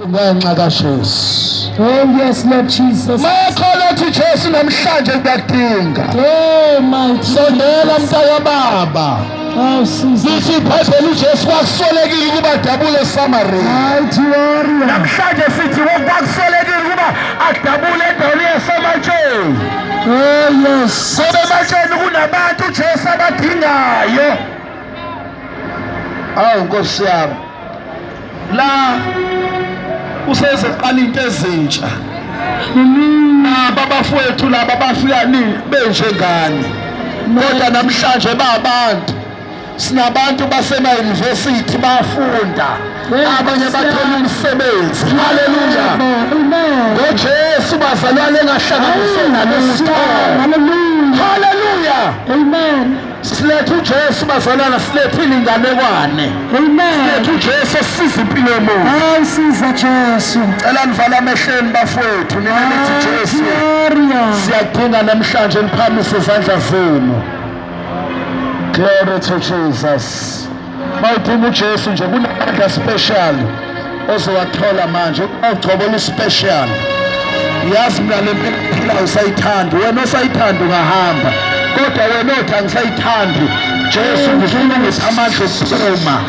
Ngenxa kaJesu. Oh yes, Lord Jesus. Makhona uthi Jesu namhlanje kuyakudinga. Oh mighty. Sondela mntaka baba. Oh Jesus. Lithi iBhayibheli uJesu kwakusolekile ukuba adabule eSamaria. Mighty warrior. Namhlanje sithi kwakusolekile ukuba adabule endaweni yasematsheni. Oh yes. Ngoba ematsheni kunabantu uJesu abadingayo. Awu Nkosi yami. La usezoqala into ezintsha. Naba abafowethu laba bafika nini benjengani. Kodwa namhlanje babantu sinabantu basema-university bafunda abanye bathola umsebenzi. Haleluya. Amen. NgoJesu bazalwane engahlanganiswe nalutho. Hallelujah. Haleluya. Amen. Silethe uJesu bazalwana, silethile inganekwane. Amen. Silethe uJesu osisiza impilo yomuntu. Hayi siza Jesu. Cela nivale amehlweni bafowethu, nina nithi Jesu. Warrior. Siyadinga namhlanje niphakamise izandla zenu. Glory to Jesus. Mawudinga uJesu nje kunamandla special ozowathola manje, ugcobo oluspecial. Yazi mina le mpilo phila usayithandi, wena osayithandi ungahamba, kodwa wena othi angisayithandi, Jesu ngifuna ungiphe amandla okuphuma.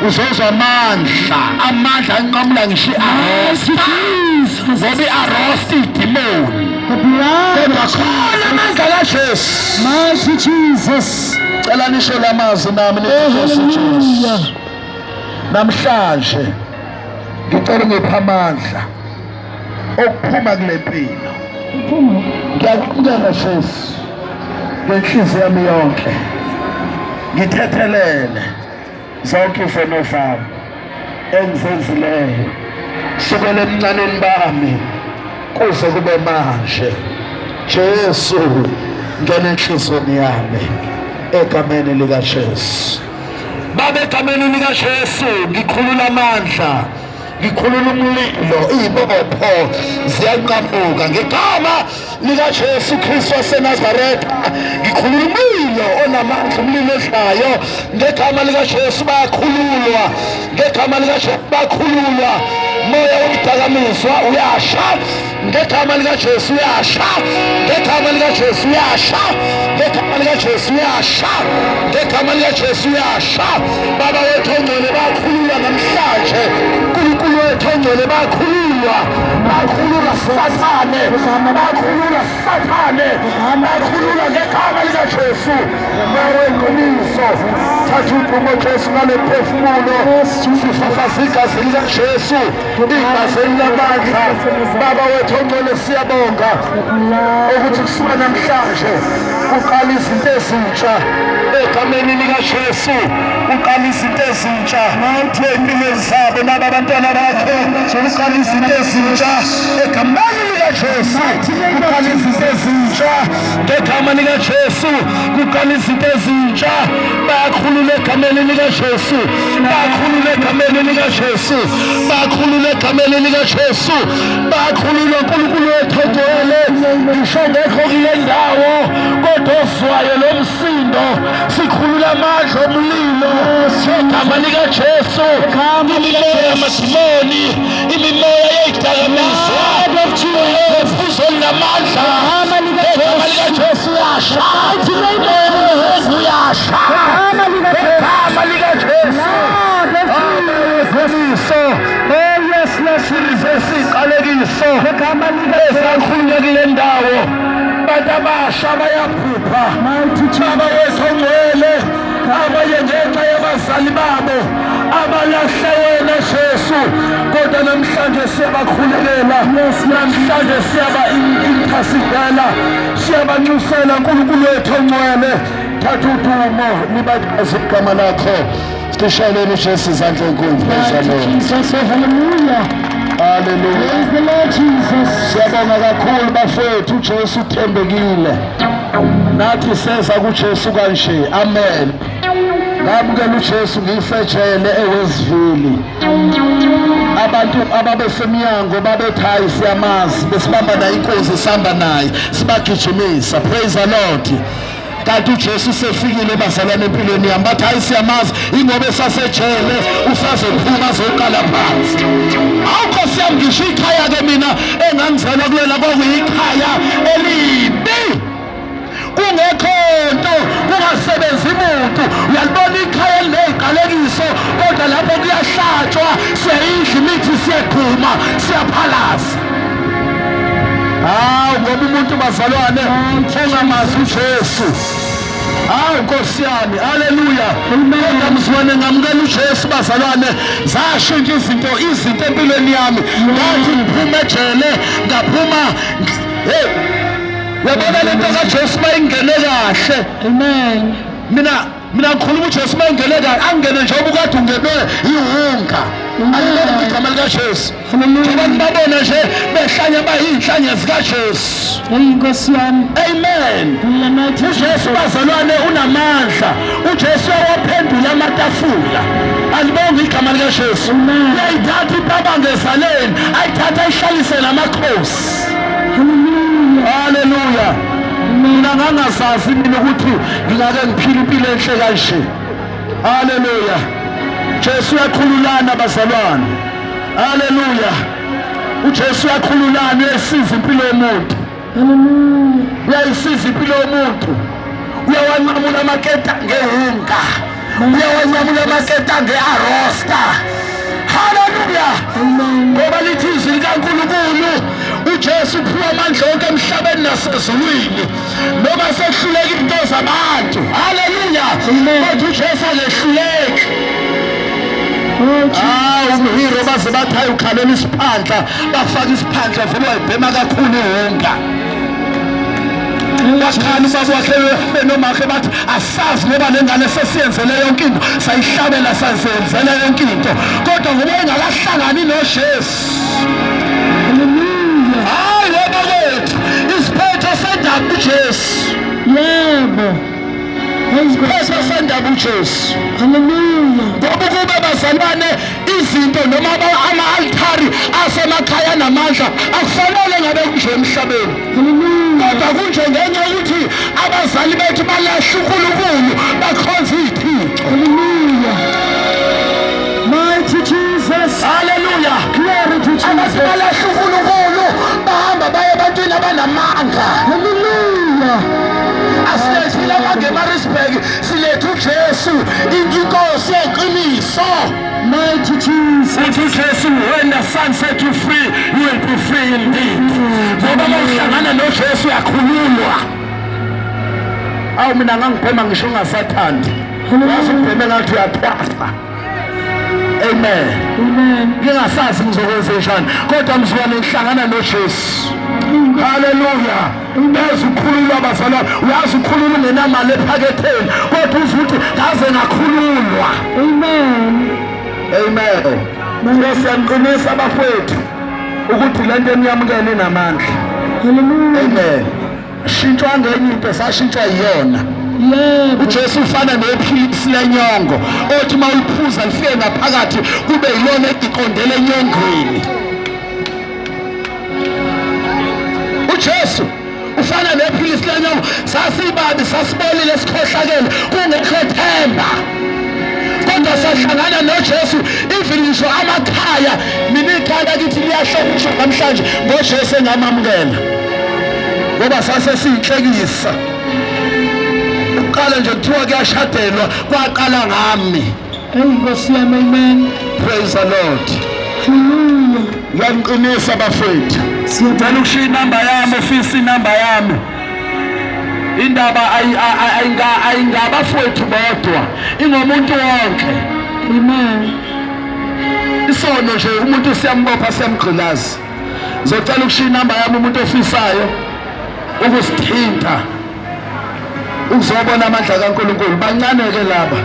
Uzozwa amandla, amandla anqamula ngisho i-arrest, ngoba i-arrest idimoni. The blood. Kodwa khona amandla kaJesu. Mighty Jesus. Cela nisho lamazwi nami nithi Oh, Jesu Jesu. hallelujah. Namhlanje ngicela ungiphe amandla okuphuma kule mpilo. Ngiyakumukela Jesu ngenhliziyo yami yonke. Ngithethelele zonke izono zami engizenzileyo sukela ebuncaneni bami kuze kube manje. Jesu ngena enhliziyweni yami egameni likaJesu. Baba, egameni likaJesu ngikhulula amandla, ngikhulula umlilo, iy'bopho ziyanqamuka ngegama likaJesu Kristu waseNazaretha. Ngikhulula umlilo onamandla, umlilo odlayo ngegama likaJesu. Bayakhululwa ngegama likaJesu, bakhululwa. Moya wokudakamizwa uyasha ngegama likaJesu, uyasha ngegama likaJesu, uyasha ngegama likaJesu, uyasha ngegama likaJesu, uyasha. Baba wethu ongcwele, bakhululwa namhlanje. Nkulunkulu wethu ongcwele, bakhululwa, bakhululwa Sathane, bakhululwa Sathane, bakhululwa ngegama likaJesu. Moya weqiniso, thatha udumo Jesu ngale phefumulo. Sifafaza igazi likaJesu, igazi elinamandla. Baba wethu ongcwele, siyabonga ukuthi kusuka namhlanje uqala izinto ezintsha egameni likaJesu. Uqala izinto ezintsha ey'mpilweni zabo naba abantwana bakho. Uqala izinto ezintsha egameni likaJesu. Uqala izinto ezintsha ngegama likaJesu. Kuqala izinto ezintsha. Bayakhulula egameni likaJesu, bayakhulula egameni likaJesu, bayakhulula egameni likaJesu, bayakhululwa. Nkulunkulu wethu ogcwele, ngisho ngekho kule ndawo kodwa ozwayo lo msindo, sikhulula amandla omlilo ngegama likaJesu. Imimoya yamadimoni, imimoya yeyidakamizwa, ephuzo linamandla ngegama likaJesu uyasha. Moya uyasha ngegama likaJesu. Qiniso. Oh yes, Lord. Siqalekiso esakhulunywa kule ndawo. Bantu abasha bayaphupha. Mighty Baba wethu ongcwele, abanye ngenxa yabazali babo abalahle wena Jesu, kodwa namhlanje siyabakhulekela, namhlanje siyaba-intercedela, siyabanxusela. Nkulunkulu wethu ongcwele, thatha udumo, libazi igama lakho. Sishayeleni uJesu izandla enkulu. Praise the Lord. Jesus. Oh hallelujah. Hallelujah. Praise the Lord Jesus. Siyabonga kakhulu bafowethu, uJesu uthembekile. Nathi seza kuJesu kanje. Amen. Ngamukela uJesu ngiyisejele eWestville. Abantu ababesemnyango babethi hayi siyamazi, besibamba naye inkunzi, sihamba naye, sibagijimisa. Praise the Lord. Kanti uJesu usefikile bazalwane empilweni yami. Bathi hayi siyamazi, ingoba esasejele usazophuma azoqala phansi. Awu Nkosi yami. Engizalwa kulona kwakuyikhaya elibi, kungekho nto, kungasebenzi muntu. Uyalibona ikhaya elineziqalekiso, kodwa lapho kuyahlatshwa, siyayidla imithi, siyagquma, siyaphalaza. Hawu, ngoba umuntu, bazalwane, ongamazi uJesu, hawu Nkosi yami, haleluya. Kodwa mzwane ngamukela uJesu, bazalwane, zashintsha izinto empilweni yami. Ngathi ngiphuma ejele, ngaphuma, hey, uyabona lento kaJesu mayingene kahle. Amen. Mina ngikhuluma uJesu mayingene kahle, angene njengoba ukade ungenwe iwunga. Alibonke igama likaJesu. Hallelujah. Njengoba nibabona nje behlanya, bayinhlanya zikaJesu. Hey Nkosi yami. Amen. Mighty uJesu, bazalwane, unamandla. UJesu uyawaphendula amatafula. Alibonge igama likaJesu. Amen. Uyayithatha impabanga ezaleni, ayithatha ayihlalise namakhosi. Hallelujah. Haleluya. Mina ngangazazi mina ukuthi ngingake ngiphile impilo enhle kanje. Haleluya. Jesu uyakhululana, bazalwane. Haleluya. UJesu uyakhululana, uyayisiza impilo yomuntu. Hallelujah. Uyayisiza impilo yomuntu. Uyawanqamula amaketa ngehunga, uyawanqamula amaketa nge-arosta. Haleluya. Amen. Ngoba lithi izwi likaNkulunkulu, uJesu uphiwa amandla onke emhlabeni nasezulwini. Noma sehluleka into zabantu, haleluya, Amen. kodwa uJesu akehluleki. Oh Jesus. Hawu, umhiro baze bathi hayi, ukhalela isiphandla, bafaka isiphandla, vele wayibhema kakhulu ihunga. Bakhala ubaba wakhe benomakhe, bathi asazi ngoba le ngane sesiyenzele yonke into, sayihlabela, sazenzela yonke into, kodwa ngoba engakahlangani noJesu. Hallelujah. Hayi weba kwethu, isiphetho sendaba uJesu. Yebo. Hey Nkosi. Isiphetho sendaba uJesu. Hallelujah. Ngoba ukube, bazalwane, izinto noma ama-altari asemakhaya namandla, akufanele ngabe kunje emhlabeni. Hallelujah. Kodwa kunje ngenxa yokuthi abazali bethu balahla uNkulunkulu, bakhonza iy'thixo. Hallelujah. Mighty Jesus. Haleluya. Glory to Abantu Jesus. balahla uNkulunkulu, bahamba baye ebantwini abanamanga. Hallelujah. Asilethi lamanga eMaritzburg, silethe uJesu, inkosi yeqiniso. Mighty Jesus. Uthi uJesu, when the Son set you free, you will be free indeed. Ngoba uma uhlangana noJesu uyakhululwa. Awu, mina ngangibhema ngisho ungasathandi, wazi ubheme ngathi uyathwasa. Amen. Amen. Ngingasazi ngizokwenza njani, kodwa mzwane ngihlangana noJesu. Haleluya. Uyazi ukhululwa, bazalwane, uyazi ukhululwa ungenamali ephaketheni, kodwa uze uthi ngaze ngakhululwa. Amen. Amen. So siyaniqinisa, bafowethu, ukuthi le nto eniyamukela inamandla. Hallelujah. Amen. Shintshwa ngenye into, sashintshwa yiyona. Yebo. UJesu ufana nephilisi lenyongo othi uma uliphuza lifike ngaphakathi, kube yilona eliqondele enyongweni. UJesu ufana nephilisi lenyongo. Sasibabi, sasibolile, sikhohlakele, kungekho themba, kodwa sahlangana noJesu. Even ngisho amakhaya, mina ikhaya kithi liyahlonishwa namhlanje ngoJesu engamamukela, ngoba sase siyinhlekisa. Uqala nje kuthiwa kuyashadelwa, kwaqala ngami. Hey Nkosi yami. Amen. Praise the Lord. Hallelujah. Ngiyanqinisa, bafethu. Siyabonga. Ngicela ukushiya inamba yami, ofisa inamba yami. Indaba ayingabafowethu bodwa, ingomuntu wonke. Amen. Isono nje umuntu siyambopha, siyamgqilaza. Ngizocela ukushiya inamba yami, umuntu ofisayo ukusithinta, ukuzobona amandla kaNkulunkulu. Bancane ke laba.